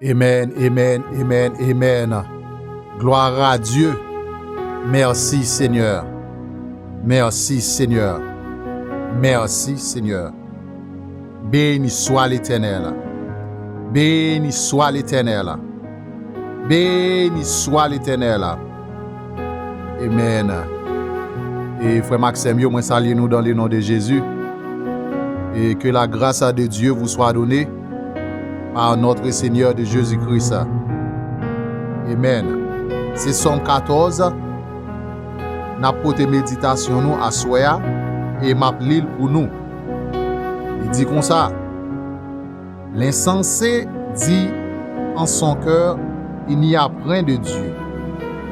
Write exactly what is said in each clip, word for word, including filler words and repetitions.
Amen, amen, amen, amen. Gloire à Dieu. Merci Seigneur. Merci Seigneur. Merci Seigneur. Béni soit l'Éternel. Béni soit l'Éternel. Béni soit l'Éternel. Amen. E frè m ak sè m yo, mwen salye nou dans le nom de Jésus. Et que la grâce de Dieu vous soit donnée par notre Seigneur de Jésus-Christ. Amen. Se Sòm katòz, n ap pote meditasyon nou aswè a, e m ap li l pou nou. Li di konsa, L'insensé dit en son cœur, il n'y a point de Dieu.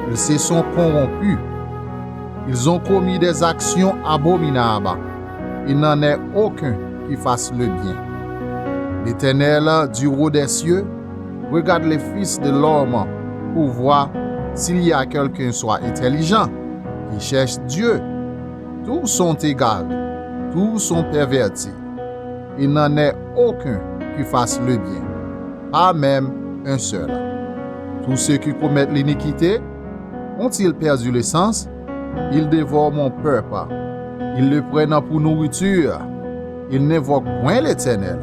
Ils se sont corrompus. Ils ont commis des actions abominables. Il n'en est aucun qui fasse le bien. L'Éternel, du haut des cieux, regarde les fils de l'homme pour voir s'il y a quelqu'un soit intelligent, qui cherche Dieu. Tous sont égarés, tous sont pervertis. Il n'en est aucun qui fasse le bien, pas même un seul. Tous ceux qui commettent l'iniquité ont-ils perdu le sens? Ils dévorent mon peuple. Ils le prennent pour nourriture. Ils n'invoquent point l'Éternel.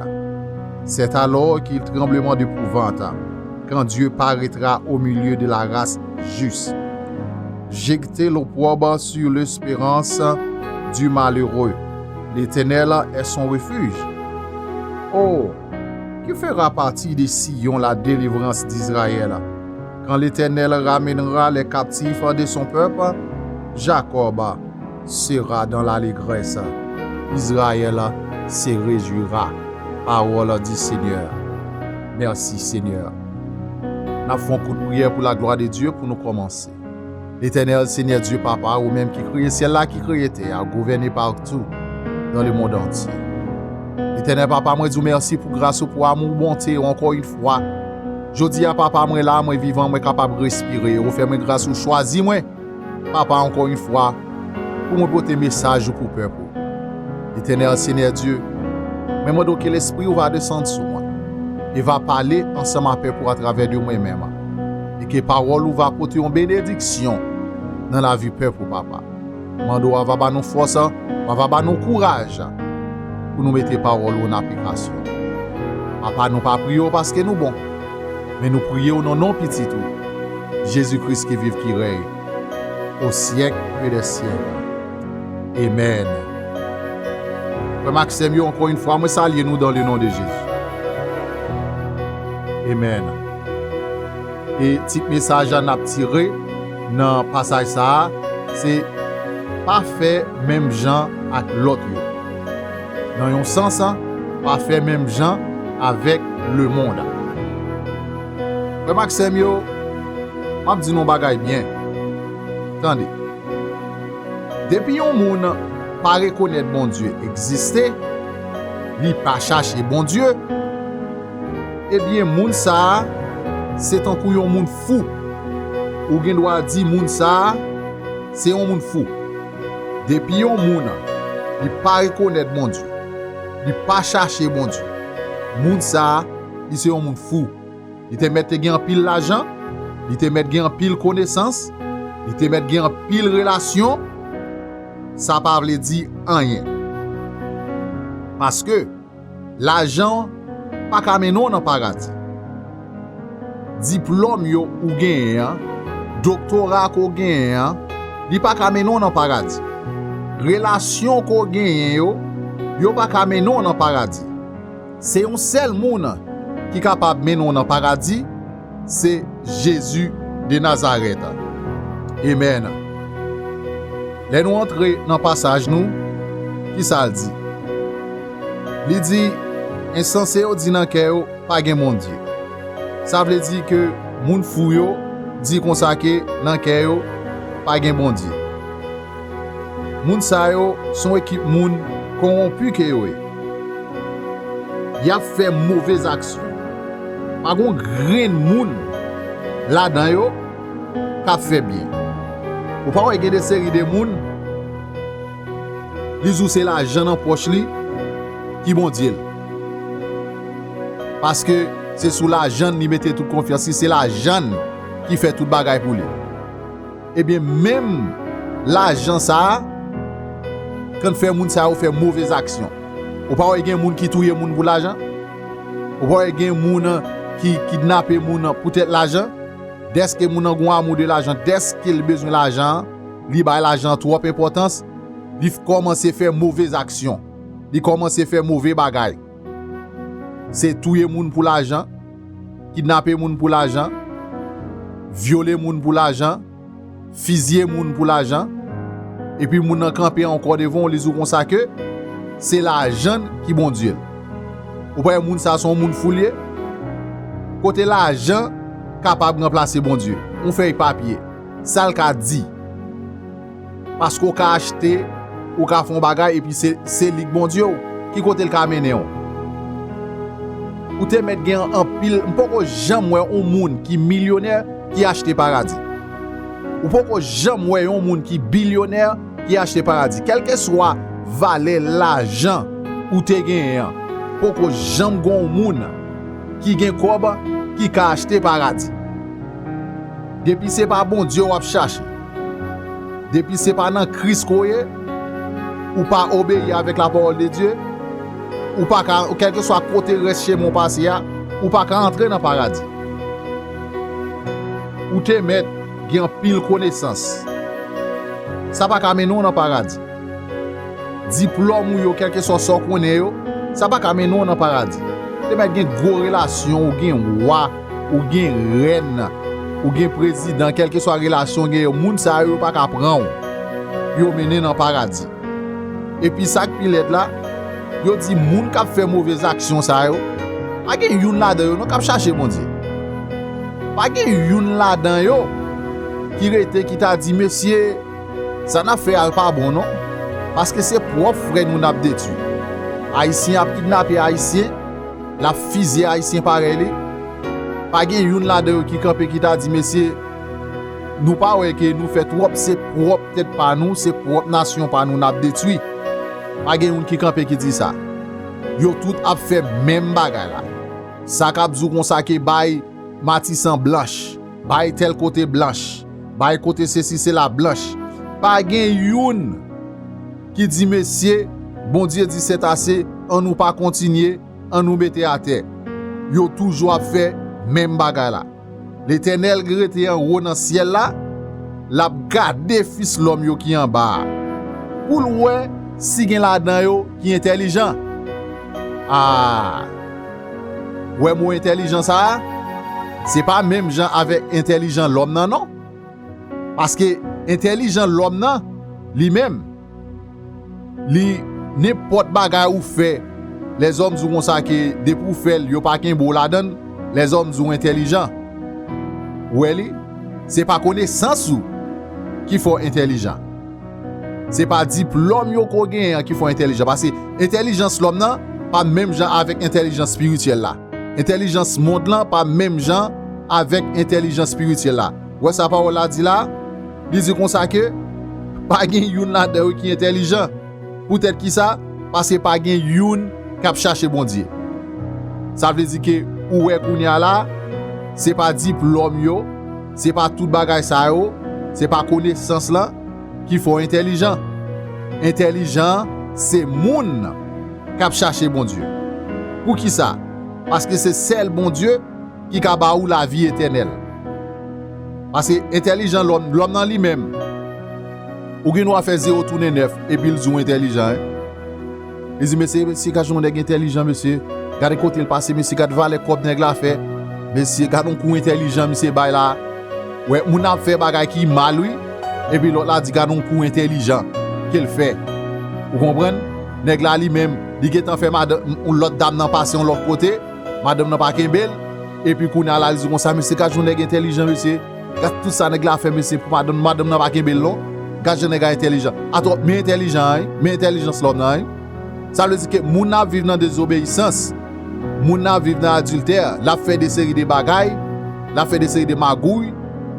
C'est alors qu'il tremblement d'épouvante quand Dieu paraîtra au milieu de la race juste. Jeter l'opprobre sur l'espérance du malheureux. L'Éternel est son refuge. Oh, que fera partir de Sion la délivrance d'Israël? Quand l'Éternel ramènera les captifs de son peuple, Jacob sera dans l'allégresse. Israël se réjouira. Parole du Seigneur. Merci Seigneur. N ap fè yon kout priyè pou la glwa de Dye pou nou kòmanse. Letènèl, Senyè Dye, Papa, ou menm ki kreye syèl la, ki kreye tè a, gouvène partou dans le monde entier. Letènèl, Papa, mwen di w mèsi pou gras ou, pou amou, bonte w, ankò yon fwa. Jodi a, Papa, mwen la, mwen vivan, mwen kapab respire. Ou fè mwen gras, ou chwazi mwen, Papa, ankò yon fwa, pou mwen pote mesaj ou pou pèp ou. Letènèl, Senyè Dye, mwen mande w ke Lespri ou va desann sou mwen e va pale ansanm a pèp ou atravè de mwen menm, e ke pawòl ou va pote yon benediksyon nan lavi pèp ou, Papa. Mande w a va ba nou fòs, w a va ba nou kouraj pou nou mete pawòl ou an aplikasyon. Papa, nou pa priye w paske nou bon, men nou priye w nan non Pitit ou, Jezi Kris ki viv, ki rèy au siècle des siècles. Amen. Frè m ak sè m yo, ankò yon fwa, mwen salye nou dans le nom de Jésus. Amen. E tit mesaj la n ap tire nan pasaj sa a, se pa fè menm jan ak lòt yo. Nan yon sans, pa fè menm jan avèk lemonn. Frè m ak sè m yo, m ap di nou yon bagay byen. Tande. Depi yon moun pa rekonèt Bondye egziste, li pa chache Bondye, ebyen, moun sa a se tankou yon moun fou. Ou gen dwa di moun sa a se yon moun fou. Depi yon moun, li pa rekonèt Bondye, li pa chache Bondye, moun sa a, li se yon moun fou. Li te mèt te gen anpil lajan, li te mèt gen anpil konesans, li te mèt gen anpil relasyon, sa pa vle di anyen. Paske lajan pa ka mennen w nan paradi. Diplòm yo ou genyen an, doktora ke w genyen an, li pa ka mennen w nan paradi. Relasyon ke w genyen yo, yo pa ka mennen w nan paradi. Se yon sèl moun ki kapab mennen w nan paradi, se Jezi de Nazarèt. Amen. Lè nou antre nan pasaj nou, ki sa l di? Li di, ensanse yo di nan kè yo, pa gen Bondye. Sa vle di ke moun fou yo di konsa ke nan kè yo, pa gen Bondye. Moun sa yo se yon ekip moun kowonpi ke yo ye. Y ap fè move aksyon. Pa gen yon grenn moun ladan yo k ap fè byen. Ou pa wè gen de seri de moun, li di w se lajan nan pòch li ki Bondye l. Paske se sou lajan l li mete tout konfyans li, se lajan l ki fè tout bagay pou li. Ebyen, menm lajan sa a, konn fè moun sa yo fè movèz aksyon. Ou pa wè gen moun ki touye moun pou lajan? Ou pa wè gen moun ki kidnape moun poutèt lajan? Dèske moun nan gon amou de lajan, dèske l bezwen lajan an, li bay lajan an twòp enpòtans, li f- kòmanse fè movèz aksyon. Li kòmanse fè move bagay. Se touye moun pou lajan, kidnape moun pou lajan, vyole moun pou lajan, fizye moun pou lajan, epi moun nan kanpe ankò devan w, li di w konsa ke se lajan l ki Bondye l. Ou pa wè moun sa se yon moun fou l ye? Kote lajan kapab ranplase Bondye? Yon fèy papye. Sa l ka di? Paske w ka achte, ou ka fè yon bagay, epi se, se li k Bondye w. Ki kote l ka mennen w? Ou te mèt gen anpil, m poko janm wè yon moun ki milyonè ki achte paradi. Ou poko janm wè yon moun ki bilyonè ki achte paradi. Kèlkeswa valè lajan ou te genyen an, poko janm gen yon moun ki gen kòb ki ka achte paradi. Depi se pa Bondye w ap chache, depi se pa nan Kris ke w ye, ou pa obeyi avèk la parole de Dieu, ou pa ka, kèlkeswa kote rès chemen w pase a, ou pa ka antre nan paradi. Ou te mèt gen anpil konesans. Sa pa ka mennen w nan paradi. Diplòm ou yo, kèlkeswa sa w konnen yo, sa pa ka mennen w nan paradi. Ou te mèt gen gwo relasyon, ou gen wa, ou gen rèn, ou gen prezidan, kèlkeswa relasyon w gen yo, moun sa yo, yo pa ka pran w pou yo mennen nan paradi. Epi sa k pi lèd la, yo di moun k ap fè movèz aksyon sa yo, pa gen youn ladan yo non k ap chache Bondye. Pa gen youn ladan yo ki rete ki ta di, "Mesye, sa n ap fè a l pa bon non, paske se pwòp frè nou n ap detwi." Ayisyen ap kidnape Ayisyen, l ap fizye Ayisyen parèy li. Pa gen youn ladan yo ki kanpe ki ta di, "Mesye, nou pa wè ke nou fè twòp, se pwòp tèt pa nou, se pwòp nasyon pa nou n ap detwi." Pa gen youn ki kanpe ki di sa. Yo tout ap fè menm bagay la. Sa k ap di w konsa ke bay Matisan blanch, bay tèl kote blanch, bay kote sesi sela blanch. Pa gen youn ki di, "Mesye, Bondye di sètase, ann nou pa kontinye, ann nou mete atè." Yo toujou ap fè menm bagay la. Letènèl rete anwo nan syèl la, l ap gade fis lòm yo ki anba a, pou l wè si gen ladan yo ki entèlijan. A! Wè mo entèlijan sa a, se pa menm jan avèk entèlijan lòm nan non. Paske entèlijan lòm nan, li menm, li, nenpòt bagay ou fè, lèzòm di w konsa ke depi w fè l, yo pa kenbe w ladan l, lèzòm di w entèlijan. Ou wè li? Se pa konesans ou ki fè w entèlijan. Se pa diplòm yo ke w genyen an ki fè w entèlijan. Paske entèlijans lòm nan pa menm jan avèk entèlijans espirityèl la. Entèlijans mond lan pa menm jan avèk entèlijans espirityèl la. Ou wè sa pawòl la di la? Li di konsa ke pa gen youn ladan yo ki entèlijan. Poutèt ki sa? Paske pa gen youn k ap chache Bondye. Sa vle di ke ou wè kounye a la, se pa diplòm yo, se pa tout bagay sa yo, se pa konesans lan ki fè w entèlijan. Entèlijan an, se moun k ap chache Bondye. Poukisa? Paske se sèl Bondye ki ka ba ou lavi etènèl. Paske entèlijan lòm, lòm nan li menm, ou gen dwa fè zewo tounen nèf, epi l di w entèlijan, wi. Li di, "Mesye, mesye, gad jan yon nèg entèlijan, mesye. Gade kote l pase, mesye, gad valè kòb nèg la fè. Mesye, gad yon kou entèlijan misye bay la." Wè, moun nan ap fè bagay ki mal, wi. Epi lòt la di, "Gad yon kou entèlijan ke l fè." Ou konprann? Nèg la li menm, li gentan fè madanm, yon lòt dam nan pase yon lòt kote, madanm nan pa kenbe l, epi kounye a la, li di konsa, "Mesye, gad jan nèg entèlijan, mesye. Gad tout sa nèg la fè, mesye, pou madanm, madanm nan pa kenbe l non. Gad jan nèg la entèlijan." Atò, men entèlijan an, wi. Men entèlijans lòm nan, wi. Sa vle di ke moun nan ap viv nan dezobeyisans, moun nan ap viv nan adiltè, l ap fè de seri de bagay, l ap fè de seri de magouy,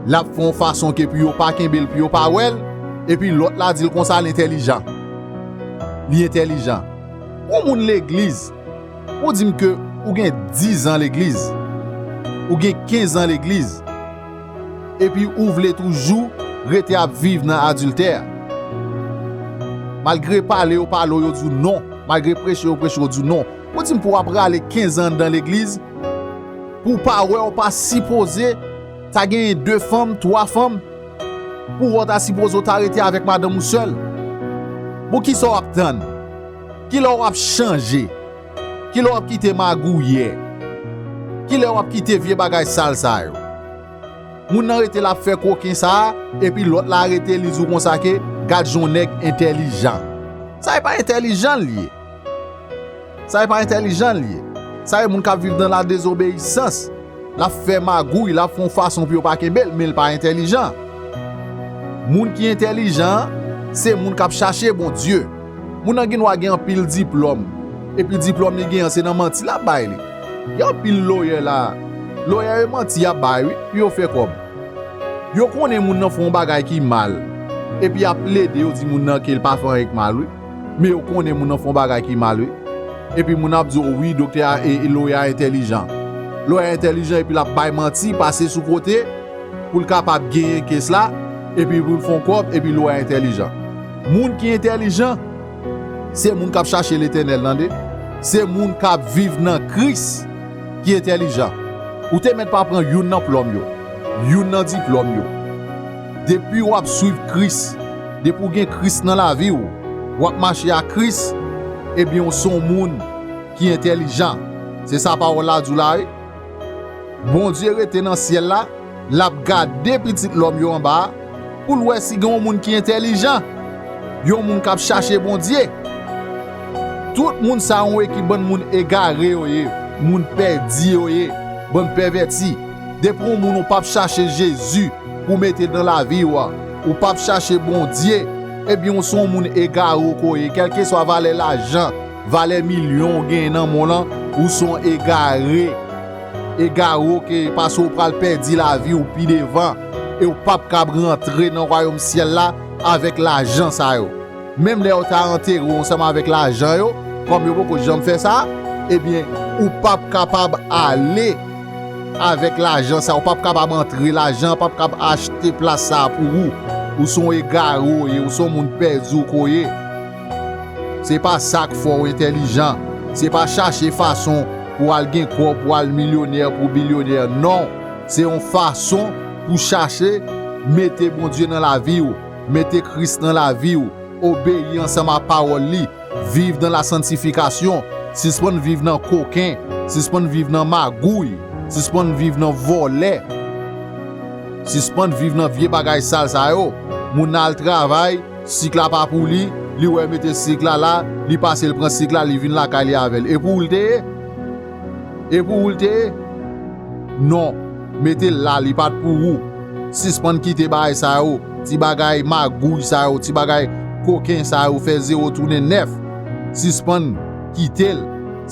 l ap fè yon fason ke pou yo pa kenbe l, pou yo pa wè l, epi lòt la di l konsa l entèlijan. Li entèlijan. Yon moun legliz, ou di m ke ou gen diz an legliz, Ou gen kenz an legliz. Epi ou vle toujou rete ap viv nan adiltè. Malgre pale yo pale w, yo di w non. Malgre preche yo preche w, yo di w non. Ou di m pou w ap rale kenz an anndan legliz, pou w pa wè w pa sipoze ta genyen de fanm, twa fanm, pou w ta sipoze w ta rete avèk madanm ou sèl. Bon, kisa w ap tann? Kilè w ap chanje? Kilè w ap kite magouyè? Kilè w ap kite vye bagay sal sa yo? Moun nan rete l ap fè koken sa a, epi lòt la rete li di w konsa ke, gad jan yon nèg entèlijan. Sa e pa entèlijan l ye. Sa e pa entèlijan l ye. Sa e moun k ap viv nan la dezobeyisans. L ap fè magouy, l ap fè yon fason pou yo pa kenbe l, men l pa entèlijan. Moun ki entèlijan an, se moun k ap chache Bondye. Moun nan gen dwa gen anpil diplòm, epi diplòm li gen an, se nan manti l ap bay li. Gen anpil loyè la, loyè yo manti y ap bay, wi, pou yo fè kòb. Yo konnen moun nan fè yon bagay ki mal, epi y ap plede, yo di moun nan ke l pa fè anyen k mal, wi. Men yo konnen moun nan fè yon bagay ki mal, wi. Epi moun ap di w, wi, doktè a, e, e loyè a entèlijan. Loyè a entèlijan, epi l ap bay manti, pase sou kote, pou l kapab genyen kes la, epi pou l fè yon kòb, epi loyè a entèlijan. Moun ki entèlijan, se moun k ap chache Letènèl, tande. Se moun k ap viv nan Kris ki entèlijan. Ou te mèt pa pran youn nan plòm yo, youn nan diplòm yo. Depi w ap swiv Kris, depi w gen Kris nan lavi w, w ap mache ak Kris, ebyen, w se yon moun ki entèlijan. Se sa pawòl la di w la, wi. Bondye rete nan syèl la, l ap gade pitit lòm yo anba a, pou l wè si gen yon moun ki entèlijan, yon moun k ap chache Bondye. Tout moun sa yo, yon ekip bann moun egare yo ye, moun pèdi yo ye, bann pèvèti. Depi yon moun ou p ap chache Jezi pou mete nan lavi w, ou p ap chache Bondye, ebyen, ou se yon moun egare w ko ye, kèlkeswa valè lajan, valè milyon w genyen nan men w lan, ou se yon egare. Egare w ke, paske w pral pèdi lavi w pi devan, e w p ap kab rantre nan wayòm syèl la avèk lajan sa yo. Menm lè yo ta antere w ansanm avèk lajan yo, kòm yo poko janm fè sa, ebyen, ou p ap kapab ale avèk lajan sa, ou p ap kapab antre, lajan p ap kab achte plas sa pou ou. Ou se yon egare w ye, ou se yon moun pèdi w ko ye. Se pa sa k fè w entèlijan. Se pa chache fason pou w al gen kòb, pou w al milyonè, pou w bilyonè. Non. Se yon fason pou chache mete Bondye nan lavi w, mete Kris nan lavi w, obeyi ansanm a pawòl li, viv nan lasantifikasyon, sispann viv nan koken, sispann viv nan magouy, sispann viv nan vòlè, sispann viv nan vye bagay sal sa yo. Moun nan al travay, sik la pa pou li, li wè mete sik la la, li pase l pran sik la, li vin lakay li avè l. E pou ou l te ye? E pou ou l te ye? Non, mete l la, li pa t pou ou. Sispann kite bagay sa yo, ti bagay magouy sa yo, ti bagay koken sa yo, fè zewo tounen nèf. Sispann kite l.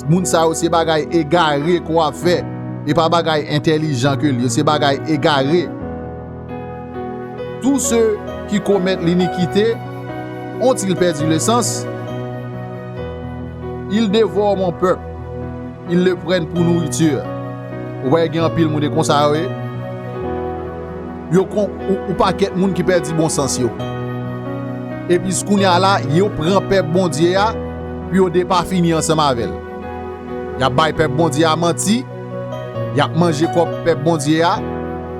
Moun sa yo se bagay egare ke w ap fè, e pa bagay entèlijan ke l ye, se bagay egare. Tous ceux qui commettent l'iniquité ont-ils perdu le sens? Ils dévorent mon peuple, ils le prennent pour nourriture. Ou wè gen anpil moun e konsa yo ye. Yo kon ou, ou pakèt moun ki pèdi bon sans yo. Epi kounye a la, yo pran pèp Bondye a pou yo depafini ansanm avè l. Y ap bay pèp Bondye a manti, y ap manje kòb pèp Bondye a,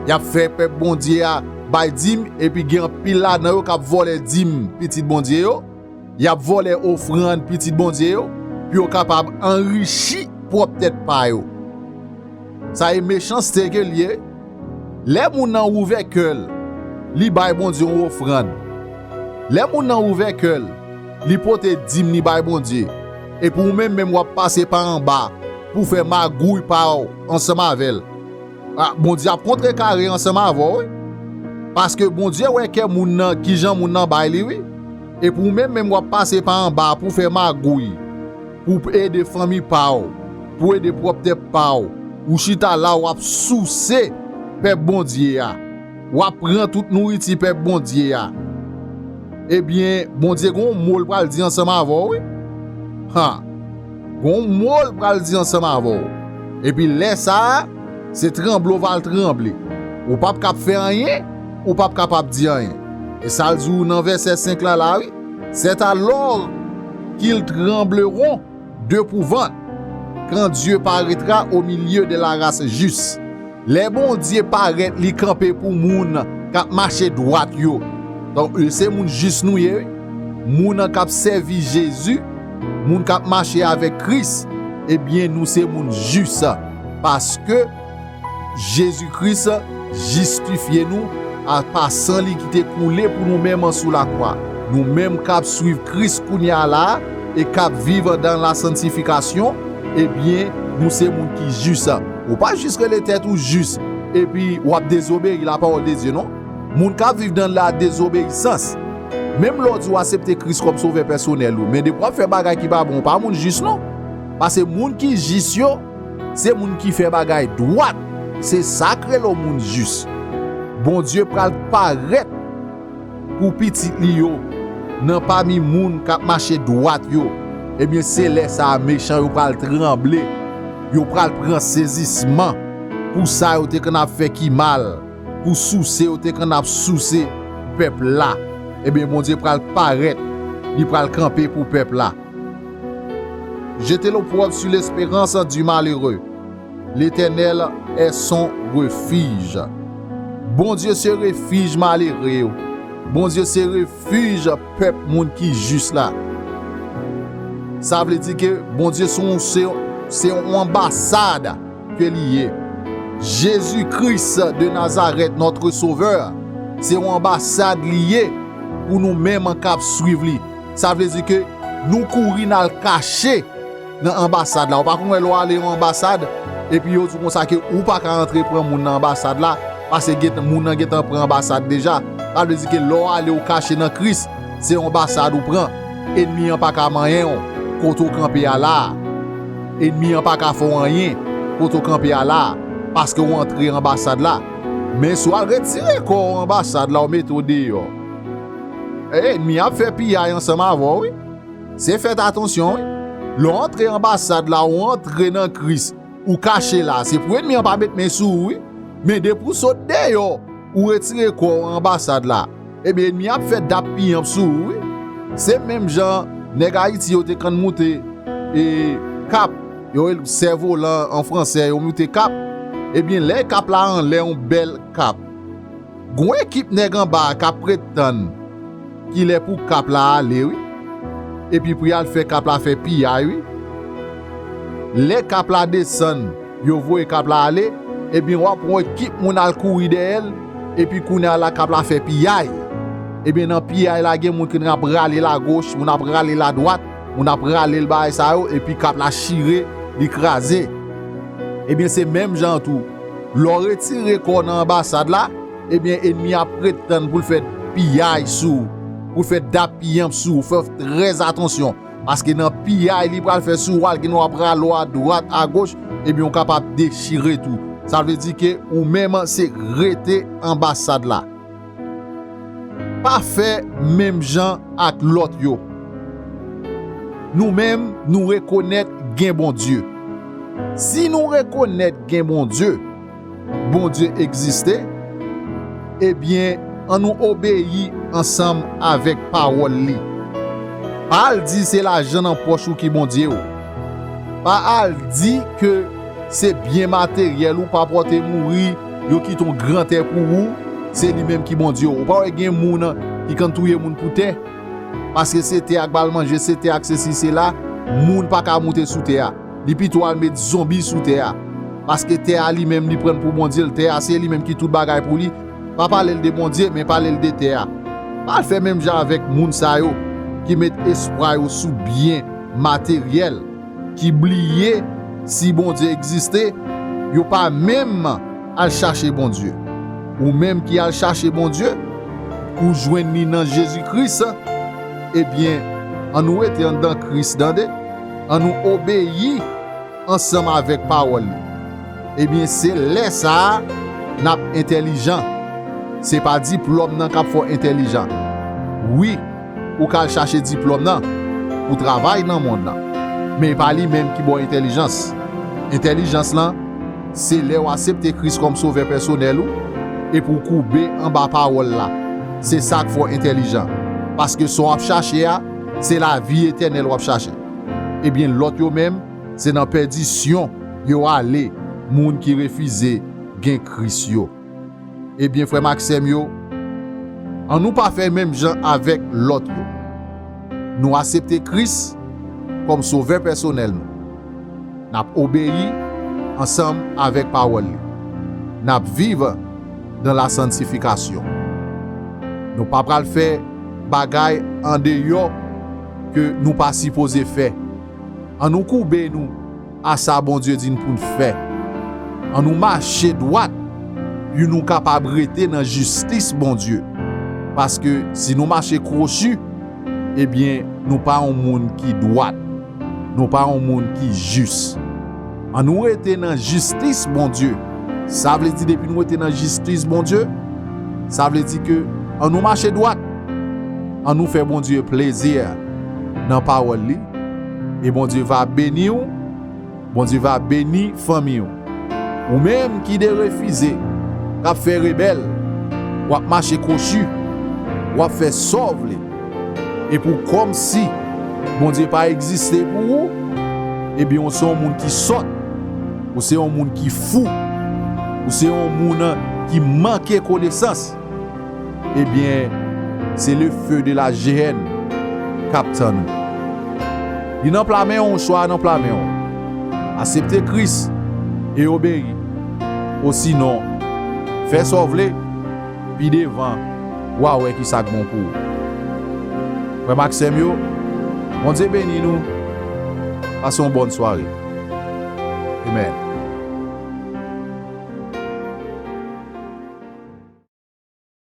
y ap fè pèp Bondye a bay dim, epi gen anpil ladan yo k ap vòlè dim pitit Bondye yo, y ap vòlè ofrann pitit Bondye yo, pou yo kapab anrichi pwòp tèt pa yo. Sa e mechanste ke l ye. Lè moun nan ouvè kè l, li bay Bondye yon ofrann. Lè moun nan ouvè kè l, li pote dim li bay Bondye. Epi ou menm menm w ap pase pa anba pou fè magouy pa w ansanm avè l. A, Bondye ap kontrekare ansanm avè w, wi. Paske Bondye wè kè moun nan, kijan moun nan bay li, wi. Epi ou menm menm w ap pase pa anba pou fè magouy, pou ede fanmi pa w, pou ede pwòp tèt pa w. Ou chita la, w ap souse pèp Bondye a. W ap pran tout nouriti pèp Bondye a. Ebyen, Bondye gen yon mo l pral di ansanm avè w, wi. Ha! Gen yon mo l pral di ansanm avè w. Epi lè sa a, Se tranble w pral tranble. Ou p ap kab fè anyen, ou p ap kapab di anyen. E sa l di w nan vèsè senk la, la, wi. C'est alors qu'ils trembleront d'épouvante quand Dieu paraîtra au milieu de la race juste. Lè Bondye parèt, li kanpe pou moun k ap mache dwat yo. Donk, se moun jis nou ye, wi. Moun k ap sèvi Jezi, moun k ap mache avèk Kris, ebyen, nou se moun jis. Paske Jezi Kris jistifye nou apa san li ki te koule pou nou menm sou lakwa. Nou menm k ap swiv Kris kounye a la a e k ap viv dans la sanctification, ebyen, nou se moun ki jis. Ou pa jis rele tèt ou jis, epi w ap dezobeyi lapawòl de Dye, non. Moun k ap viv dans la désobéissance, menm lè w di w aksepte Kris kòm sovè pèsonèl ou, men depi w ap fè bagay ki pa bon, ou pa moun jis, non. Paske moun ki jis yo, se moun ki fè bagay dwat. Se sa k rele w moun jis. Bondye pral parèt pou pitit li yo nan pami moun k ap mache dwat yo. Ebyen, se lè sa a mechan yo pral tranble. Yo pral pran sezisman pou sa yo te konn ap fè ki mal, pou souse yo te konn ap souse pèp la. Ebyen, Bondye pral parèt, li pral kanpe pou pèp la. Jeter l'opprobre sur l'espérance du malheureux. L'Éternel est son refuge. Bondye se refij malere yo. Bondye se refij pèp moun ki jis la. Sa vle di ke Bondye se yon, se, se yon anbasad ke li ye. Jezi Kris de Nazarèt, notre Sauveur, se yon anbasad li ye pou nou menm k ap swiv li. Sa vle di ke nou kouri n al kache nan anbasad la. Ou pa konn wè lè w ale yon anbasad, epi yo di w konsa ke ou pa ka antre pran moun nan anbasad la, paske gen, moun nan gentan pran anbasad deja. Sa vle di ke lè w ale w kache nan Kris, se yon anbasad ou pran. Enmi an pa ka manyen w kote w kanpe a la a. Enmi an pa ka fè w anyen kote w kanpe a la a, paske w antre anbasad la. Men si w al retire kò w anbasad la, w mete w deyò, enmi ap fè piyay ansanm avè w, wi. Se fèt atansyon, wi. Lè w antre anbasad la, ou antre nan Kris, ou kache la, se pou enmi an pa met men sou ou, wi. Men depi w sot deyò, ou retire kò w anbasad la, ebyen, enmi an ap fè dap piyanp sou ou, wi. Se menm jan nèg Ayiti yo te konn moute, e, kap, yo rele sèvolan an fransè, yo moute kap. Ebyen, lè kap la anlè, yon bèl kap, gon ekip nèg anba a k ap ret tann kilè pou kap la ale, wi. Epi pou y al fè kap la fè piyay, wi. Lè kap la desann, yo voye kap la ale, ebyen, w ap wè ekip moun al kouri dèyè l, epi kounye a la, kap la fè piyay. Ebyen, nan piyay la, gen moun ki ap rale l agoch, moun ap rale l adwat, moun ap rale l bagay sa yo, epi kap la chire, li kraze. Ebyen, se menm jan an tou. Lè w retire kò w nan anbasad la, ebyen, enmi an ap ret tann pou l fè piyay sou ou, pou l fè dap piyanp sou ou. Fè w trè atansyon, paske nan piyay li pral fè sou ou a, l gen dwa prale w adwat, agoch, ebyen, ou kapab dechire tou. Sa vle di ke ou menm, se rete anbasad la. Pa fè menm jan ak lòt yo. Nou menm, nou rekonèt gen Bondye. Si nou rekonèt gen Bondye, Bondye egziste, ebyen, ann nou obeyi ansanm avèk pawòl li. Pa al di se lajan nan pòch ou ki Bondye w. Pa al di ke se byen materyèl ou pa pòte mouri, yo kite yon gran tè pou ou, se li menm ki Bondye w. Ou pa wè gen moun ki konn touye moun pou tè? Paske se tè a k ba l manje, se tè a k sesi, sela, moun pa ka moute sou tè a. Li pito al met zonbi sou tè a. Paske tè a li menm, li pran l pou Bondye l, tè a se li menm ki tout bagay pou li. Pa pale l de Bondye, men pale l de tè a. Pa al fè menm jan avèk moun sa yo ki met espwa yo sou byen materyèl, ki bliye si Bondye egziste, yo pa menm al chache Bondye. Ou menm ki al chache Bondye, ou jwenn li nan Jezi Kris, ebyen, ann nou rete anndan Kris, tande, ann nou obeyi ansanm avèk pawòl li. Ebyen, se lè sa a n ap entèlijan. Se pa diplòm nan k ap fè w entèlijan. Wi, ou ka al chache diplòm nan pou travay nan mond lan, men e pa li menm ki ba w entèlijans. Entèlijans lan, se lè w aksepte Kris kòm Sovè pèsonèl ou, epi w koube anba pawòl la. Se sa k fè w entèlijan. Paske sa w ap chache a, se lavi etènèl w ap chache. Ebyen, lòt yo menm, se nan pèdisyon yo ale, moun ki refize gen Kris yo. Ebyen, frè m ak sè m yo, annou pa fè menm jan avèk lòt yo. Nou aksepte Kris kòm Sovè pèsonèl nou. N ap obeyi ansanm avèk pawòl li. N ap viv dans la sanctification. Nou pa pral fè bagay andeyò ke nou pa sipoze fè. Annou koube nou a sa Bondye di n pou n fè. Annou mache dwat, pou nou kapab rete nan jistis Bondye. Paske si nou mache kwochi, ebyen, nou pa yon moun ki dwat. Nou pa yon moun ki jis. Annou rete nan jistis Bondye. Sa vle di, depi nou rete nan jistis Bondye, sa vle di ke annou mache dwat. Annou fè Bondye plezi nan pawòl li. E Bondye va beni w. Bondye va beni fanmi w. Ou menm ki de refize, k ap fè rebèl, w ap mache kwochi, w ap fè sa w vle. Epi w kòmsi Bondye pa egziste pou ou, ebyen, ou se yon moun ki sòt, ou se yon moun ki fou, ou se yon moun ki manke konesans. Ebyen, se le feu de la jehèn k ap tann ou. Li nan pla men w, chwa a nan pla men w. Aksepte Kris e obeyi. Osinon, fè sa w vle, pi devan, w a wè ki sa k bon pou ou. Frè m ak sè m yo, Bondye beni nou. Pase yon bòn sware. Amèn.